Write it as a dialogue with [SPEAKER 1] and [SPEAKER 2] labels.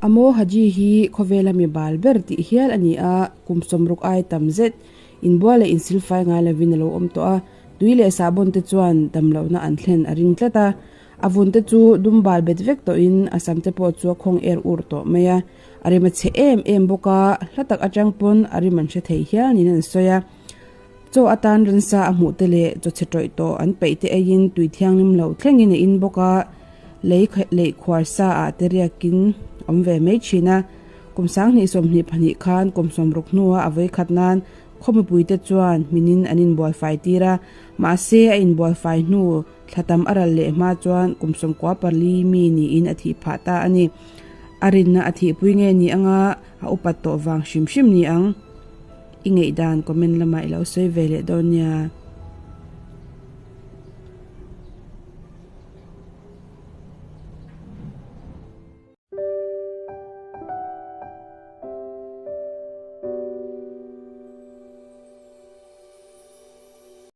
[SPEAKER 1] Amo Haji hi khawvela mi bal ber tih hial a ni a, kum 60 ai tam zet inbual leh insilfai ngai lovin a lo awm tawh a, tui leh sahbawn te chuan damlohna an thlen a ring tlat a. A vun te chu dum bal bet vek tawhin a sam te pawh chu a khawng er ur tawh mai a, a rim a chhe em em bawk a, hla tak atang pawn a rim an hre thei hial niin an sawi a. Chaw atan ransa a hmuh te leh chaw chhe tawih tawh an peih te eiin tui thianghlim lo thlengin a in bawk a, lei lei khuar sa ah te riakin awm ve mai thin a. Kum 2022 khan kum 60 hnua a vawikhat nan khaw mipui te chuan hminin an inbual fai tir a, mahse a inbual fai hnu thla tam a ral leh hma chuan kum 94 mi niin a thih phah ta a ni. A rinna a thihpui nge ni anga a upat tawh vang hrim hrim ni ang. I ngaihdan comment lamah i lo sawi ve leh dawn nia.